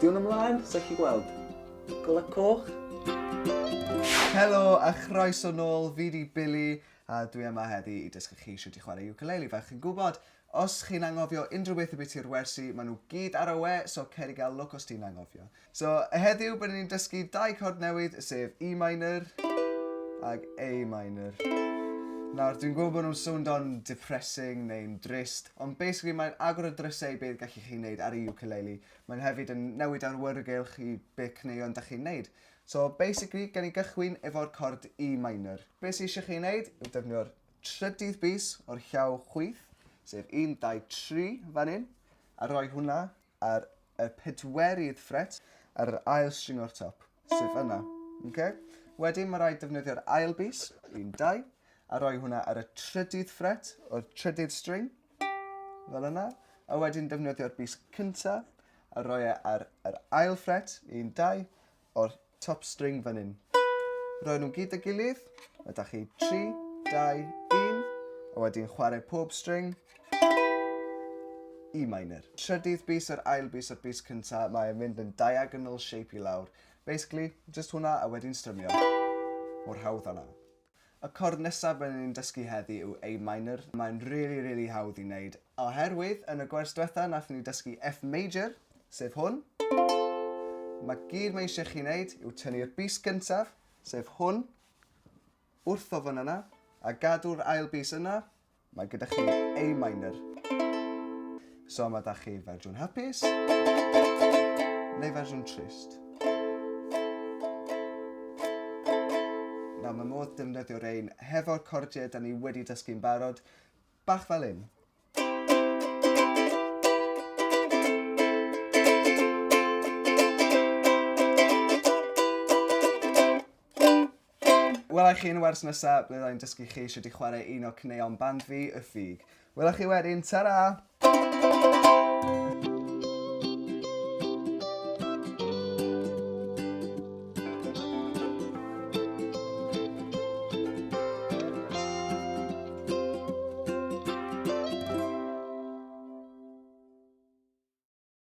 Di hwn ymlaen? Sa chi gweld? Gola coch? Helo a chroeso nôl, fi di Billy a dwi yma heddi i dysgu chi shwt i chwarae ukulele. Fel chi'n gwybod, os chi'n anghofio unrhyw beth ambiti'r wersi, maen nhw gyd ar y we, so cer i gael look os ti'n anghofio. So, heddiw byddwn ni'n dysgu dau cord newydd, sef E minor ag A minor. Nawr, dwi'n gwybod bod nhw'n swndo'n depressing neu'n drist, ond basically mae'n agor y drysau i beth gallwch chi wneud ar y ukulele. Mae'n hefyd yn newid arwyrgylch i beth caneuon da chi'n wneud. So, basically, gen i gychwyn efo'r cord E minor. Be sydd eisiau chi wneud yw defnyddio'r trydydd bys o'r llaw chwith, sef 1, 2, 3 fan hyn, a rhoi hwnna ar y pedwerydd ffret ar yr ail string o'r top, sef yna. Okay? Wedyn mae rhaid defnyddio'r ail bys, 1, 2, a rhoi hwnna ar y trydydd ffret o'r trydydd string, fel yna. A wedyn defnyddio'r bys cynta a rhoi e ar yr ail ffret, 1, 2, o'r top string fan hyn. Rhoi nhw gyd y gilydd, mae da chi 3, 2, 1, a wedyn chwarae pob string, E minor. Trydydd bys yr ail bys o'r bys cynta, mae'n mynd yn diagonal shape i lawr. Basically, just hwnna a wedyn strymio. Mor hawdd â 'na. Y cord nesaf byddwn ni'n dysgu heddi yw A minor. Mae'n rili rili hawdd i wneud oherwydd yn y gwers diwetha nathon ni dysgu F major, sef hwn. Mae gyd mae eisiau chi wneud yw tynnu'r bys gyntaf, sef hwn, wrtho fan yna, a gadw'r ail bys yna, Mae gyda chi A minor. So mae da chi fersiwn hapus neu fersiwn trist. Nawr mae modd defnyddio rein hefo'r cordiau da ni wedi dysgu'n barod, bach fel un. Wela i chi yn y wers nesa, ble fydda i'n dysgu chi shwt i chwarae un o caneuon band fi, Y Ffug. Wela chi wedyn, ta-ra!